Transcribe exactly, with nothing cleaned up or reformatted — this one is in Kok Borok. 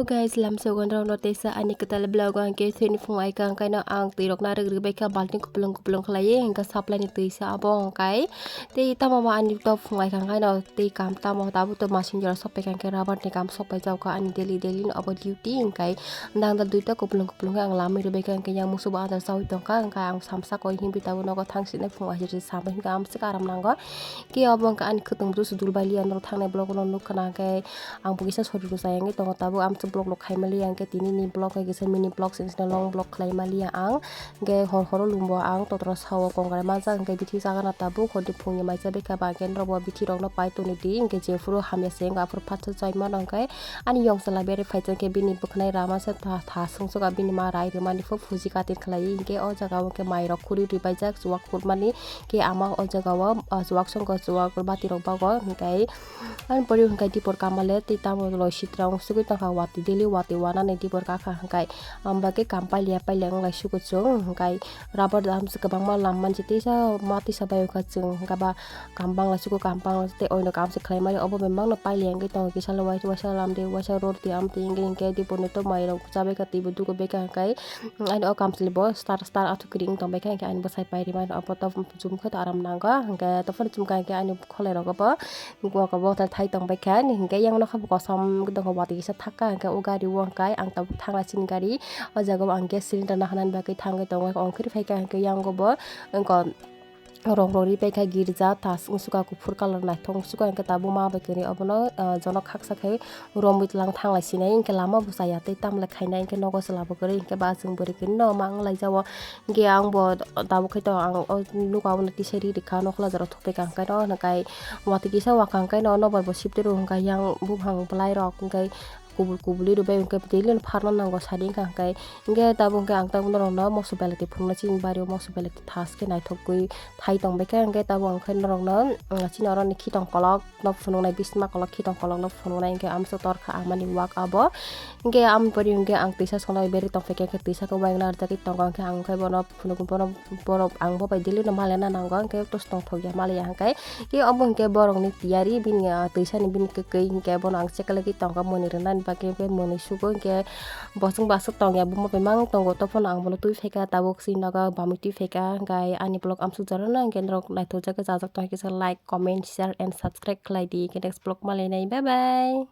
Guys, lamsogo norokno teisa ani kwtal vlog o hwnkhe thwini phung ai kha, hwnkhe no ang twi rok narwk rwbaikha balting kupulung kupulung khlaiwi, hwnkhe supply ni twi se abo hwnkhe tei tamo ma ani tok phung ai kha, hwnkhe no tei kam tamo tabuk to masing jora sok paikha, hwnkhe rubber ni kam sok paijak kha ani daily daily no obo duty, hwnkhe nang da duita kupulung kupulung khe ang lamwi rwbaikha, hwnkhe yang musubo adar chaui tongkha, hwnkhe ang samsa koi himwi tabuk nogo thang sinai phung ai se sambai hwnkhe amswk aram nango. Khe obo hwnkhe ani khwtwng bwswk dul bai liya norok thangnai vlog o no nukha na, hwnkhe ang bo kisa sori rwchaya wngwi tongo tabuk, amswk vlog rok khaima liya, hwnkhe tini ni vlog hai kisa mini vlog se wngkhe long vlog khlaima liya ang. Hwnkhe hor horo lum bo ang totro sao kongrai manjak, hwnkhe bithi jaga no tabuk hor ni phung ni maisa bekha ba hwnkhe norok bo bithi rok no pai toni di, hwnkhe jephuru hamya se wngkha aphuru fatsa choi mano, hwnkhe ani yong chwla beri phaijak khe bini bwkhanai rama se tha, tha sungsukha bini ma rai rwmani pho phuji katin khlaiwi, hwnkhe o jaga o hwnkhe mai rok khuri rwbaijak chuwak khurmani. Khe ama o jaga o, ah, chuwak songkha, chuwak bati rok bago, hwnkhe ani pore hwnkhe dipor kamale tei tamo loi sitra wng sugui tongkha, watwi daily watwi wanani dipor kakha hwnkhe, am, bagwi kam pailiya pailiya wng lai sugo chwng, hwnkhe rubber dam se kwbangma lam manse teisa ma teisa bai kha chwng, hwnkhe ba kam bangla sugo kam bangla tei oino kam se khlai mani, obo bebak no pailiya wngwi tongo, kisa le waisa waisa lam de waisa ror de amtwi wngwi hwnkhe dipor ni tok mai rok chabai kha tei bo dugo beka hwnkhe. Ani o kamchwlwi bo star star athuk kwrwi wng tongbaikha, hwnkhe ani bwsai pai rwmani obo to chumkhe to aram nango, hwnkhe tophor chumkha hwnkhe ani kholai rogo bo wak bo thai tongbaikha, hwnkhe yang nokha bo kosom wngwi tongkha, watwi kisa thakha, hwnkhe o gari o hwnkhe ang tabuk thangna chini gari o jaga o ang gas cylinder naharnani bagwi thangwi tongo, ongkhorwi phaikha hwnkhe yang o bo wngkha. Rong rori paikha girja ta wngsuka kuphur colour naithok wngsuka, hwnkhe tabuk ma bai kwrwi obono, ah, jonok khaksa khe romwi tlang thanglai sinai, hwnkhe lama bo chaya tei tamle khainai, hwnkhe nogo chwla bo kwrwi, hwnkhe ba chwng bwrwi kwrwi no ma wng lai jao. Hwnkhe ang bo tabuk khe to ang o nugo abono tisa ri rikha, nokla jora thupikha, hwnkhe no hwnkhe watwi kisa wakha, hwnkhe no nobar bo sip twi rw hwnkhe yang buphang bwlai rok hwnkhe kubul kubulwi rwbai hwnkhe daily no pharna nango sadi wngkha hwnkhe. Hwnkhe tabuk hwnkhe ang tabuk norokno moso belai twi phunuknai, chini bario moso belai twi thas khe naithokgwi thai tongbaikha, hwnkhe tabuk ang khe norokno, mm, chini oroni khitong kolok no phunuknai, bisma kolok khitong kolok no phunuknai, hwnkhe amso torkha amani wak abo. Hwnkhe amoni pore hwnkhe ang twisa songno berwi tongphaikha, hwnkhe twisa khe uaina rwjagwi tongo, hwnkhe ang khe bono phunuk bono borok ang bo bai daily no malena nango, hwnkhe tos tongthokya maliya hwnkhe. Khe obo hwnkhe borokni tiyari bini, ah, twisani bini kwkwi hwnkhe bono ang chekalagwi tongkha mwnwi rwnani bagwi, hwnkhe mwnwi sugo hwnkhe bo chwngbo aswk tongya, bo muchungmang tongo, tophano ang bono twi phaikha, tabuk chini nogo bamwi twi phaikha, hwnkhe ani vlog amsuk jorano hwnkhe norok naithokjagwi chajak tongkha kisa like, comment, share and subscribe khlai di, hwnkhe next vlog malainai, bye bye.